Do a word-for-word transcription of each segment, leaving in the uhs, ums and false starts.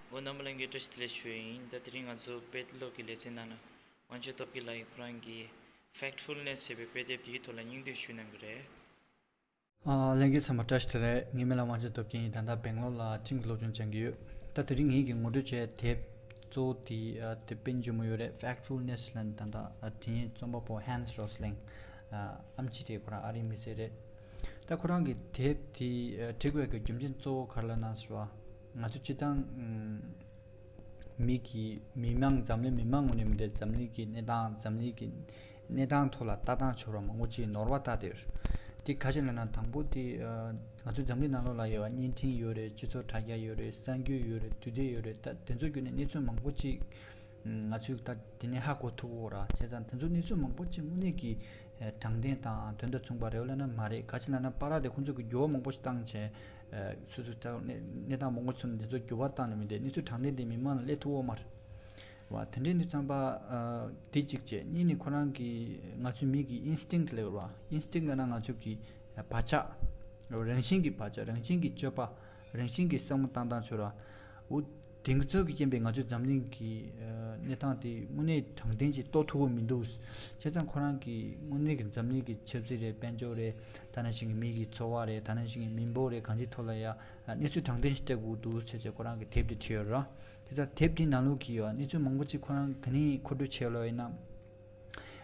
འོ། རྣམ་པ་ལྷན་རྒྱས་བཀྲ་ཤིས་བདེ་ལེགས་ཞུ་ཡི་ཡིན། ད་དེ་རིང་ང་ཚོ་དཔེ་ཀློག་གི་ལེ་ཚན་ནང་ལ་དབང་ཕྱུག་སྟོབས་རྒྱལ་ལགས་ཀྱིས་ཁོ་རང་གི་Factfulness ཞེས་པའི་དཔེ་དེབ་དེའི་ཐོག་ལ་སྙིང་བསྡུས་ཞུ་གནང་གི་རེད། ཨ། ལྷན་རྒྱས་ཚང་མ་བཀྲ་ཤིས་བདེ་ལེགས། ངའི་མིང་ལ་དབང་ཕྱུག་སྟོབས་རྒྱལ་ཡིན། ད་ལྟ་སྦེང་ལོར་ལ་ཁྲིམས་ཀྱི་སློབ་སྦྱོང་སྦྱང་གི་ཡོད། ད་དེ་རིང་ངེད་ཀྱིས་ངོ་སྤྲོད་བྱས་དེབ་གཙོ་བོ་དེ་ཨ་དེབ་དཔེ་མཇུག་མ་ཡོད་རེད། Factfulness ལབ་ནས་ད་ལྟ་ཨ་འབྲི་མཁན་རྩོམ་པ་པོ་Hans Rosling ཨ་ཨེམ་ཆི་རེད། ཁོ་རང་ཨ་རིའི་མི་སེར་རེད། ད་ཁོ་རང་གི་དེབ་དེ་ཨ་བྲིས་དགོས་ཀྱི་རྒྱུ་མཚན་གཙོ་བོ་ག་རེ་ལབ་ན་ཟེར་བ། ང་ཚོ་སྤྱིར་བཏང་ཨམ་མི་གི་མི་མང་འཛམ་གླིང་མི་མང་ངོས་ནས་མི་འདུག་འཛམ་གླིང་གི་གནས་སྟངས། འཛམ་གླིང་གི་གནས་སྟངས་ཐོག་ལ་ལྟ་སྟངས་བྱས་ར་མང་པོ་ཅིག་ནོར་བ་ལྟ་དེ་རེད། དེ་ག་ཅི་ལབ་ན་དང་པོ་དེ་ཨ་ང་ཚོ་འཛམ་གླིང་ནང་ལོགས་ལ་ཡོད་པ་བརྙན་འཕྲིན་ཡོད་རེད། སྤྱི་ཚོགས་དྲ་རྒྱ་ཡོད་རེད། གསར་འགྱུར་ཡོད་རེད། དུས་དེབ་ཡོད་རེད། ད་དེ་ཚོ་བརྒྱུད་ནས་གནས་ཚུལ་མང་པོ་ཅིག་ང་ཚོས་ད་དེ་ནས་ཧ་གོ་ཐུབ་ཀྱི་ཡོད་ར། བྱས་ཙང་དེ་ཚོ་གནས་ཚུལ་མང་པོ་ཅིག་དངོས་གནས་ཀྱི་ཨ་དྲང་བདེན་དང་དོན་དང་མཚུངས་པ་རེད་ལབ་ན་མ་རེད། ག་ཅི་ལབ་ན་པར་རིས་དེ་ཁོང་ཚོ་གིས་འགྱུར་བ་མང་པོ་ཞིག་བཏང་བྱས་ཨ་སོ་སོ་ད་གནས་གནས་སྟངས་མང་པོ་ཚུར་འདི་ཚོ་འགྱུར་བ་བཏང་ནས་མི་འདུག་གནས་ཚུལ་དྲང་བདེན་དེ་མི་མང་ལ་སླེབས་ཐུབ་ཀྱི་ཡོད་མ་རེད་བ། དེ་འདྲའི་འདི་ཙམ་པ་ཨ་དེ་གཅིག་བྱས། གཉིས་ནི་ཁོ་རང་གི་ང་ཚོའི་མི་གི་instinct ལབ་ཡོད་ར། Instinct ལབ་ན་ང་ཚོ་གི་བག་ཆགས། རང་བཞིན་གྱི་བག་ཆགས། རང་བཞིན་གྱི་སྤྱོད་པ། རང་བཞིན་གྱི་བསམ་བློ་བཏང་སྟངས་བྱས་ར། འོ། དེང་ཚོད་ཀྱི་རྐྱེན་པས་ང་ཚོའི་འཛམ་གླིང་གི་ཨ་གནས་སྟངས་དེ་དངོས་གནས་དྲང་བདེན་ཅིག་རྟོགས་ཐུབ་ཀྱི་མི་འདུག་བྱས་ཙང་ཁོ་རང་གིས་དངོས་གནས་ཀྱི་འཛམ་གླིང་གི་ཆབ་སྲིད་རེད། དཔལ་འབྱོར་རེད། ད་ནང་བཞིན་གྱི་མི་གི་འཚོ་བ་རེད། ད་ནང་བཞིན་གྱི་མི་འབོར་རེད། གང་ཅིའི་ཐོག་ལ་ཡ་ཨ་གནས་ཚུལ་དྲང་བདེན་ཞིག་སྤྲད་དགོས་འདུག་བྱས་བྱས་ཁོ་རང་གིས་དེབ་དེ་བྲིས་ཡོད་ར། བྱས་ཙང་དེབ་དེའི་ནང་ལོགས་ཀྱི་ཡ་གནས་ཚུལ་མང་པོ་ཅིག་ཁོ་རང་ག་ནས་མཁོ་སྤྲོད་བྱས་ཡོད་ལབ་ཡིན་ན།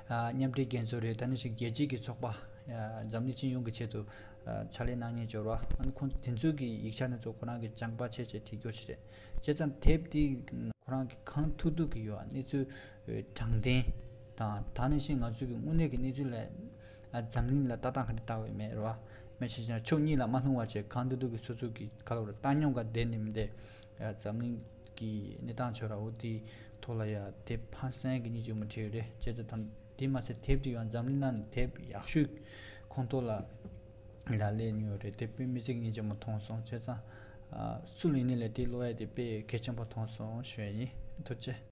ཨ་མཉམ་འབྲེལ་རྒྱལ་ཚོགས་རེད། ད་ནང་བཞིན་རྒྱལ་སྤྱིའི་གི་ཚོགས་པ་ཨ་འཛམ་གླིང་སྤྱི་ཡོངས་ཀྱི་ཆེད་དུ་ཨ་ཕྱག་ལས་གནང་མཁན་ཅིག་ཡོད་ར། ཨ་ནི་ཁོང་དེ་ཚོའི་གི་ཡིག་ཆ་དེ་ཚོ་ཁོ་རང་གིས་སྦྱངས་པ་བྱས་བྱས་བྲིས་རྒྱུ་ཞིག་རེད། བྱས་ཙང་དེབ་དེ་ཁོ་རང་གིས་གང་ཐུབ་ཐུབ་ཀྱི་ཡོད་གནས་ཚུལ་ཨ་དྲང་བདེན་དང་། ད་ནང་བཞིན་ང་ཚོའི་གི་དངོས་གནས་ཀྱི་གནས་ཚུལ་ལ་ཨ་འཛམ་གླིང་ལ་ལྟ་སྟངས་ག་འདྲ་ལྟ་བའི་མེད་ར། མེད་བྱས་ཙང་ཕྱོགས་གཉིས་ལ་མ་ལྷུང་བ་བྱས། གང་ཐུབ་ཐུབ་ཀྱི་སོ་སོ་གི་ག་ལབ་ར། བཏང་སྙོམས་ཀ་བསྡད་ནས་མི་བསྡད། ཨ་འཛམ་གླིང་གི་གནས་སྟངས་བྱས་ར། འོ་དེའི་ཐོག་ལ་ཡ་དེབ་ཧང་སང་གི་གཉིས་ཅིག་མ་བྲིས་རེད། བྱས་ཙང་ད་དེ་མ་ཟད་དེབ་དེ་ཡང་འཛམ་གླིང་ནང་ནས་དེབ་ཡག་ཤོས་ཁོངས་གཏོགས་ལ་ལ་སླེབས་མྱོང་རེད། དེབ་དཔེ་མི་སྲིད་གཉིས་ཅིག་མ་མཐོང་སོང་། བྱས་ཙང་ཨ་སུ་ལ་ཡིན་ནའི་ལས་དེ་ཀློག་ཡ་དེ་དཔེ་གལ་ཆེན་པོ་མཐོང་སོང་ཞུ་ཡ་ཡིན། ཐུགས་རྗེ་ཆེ།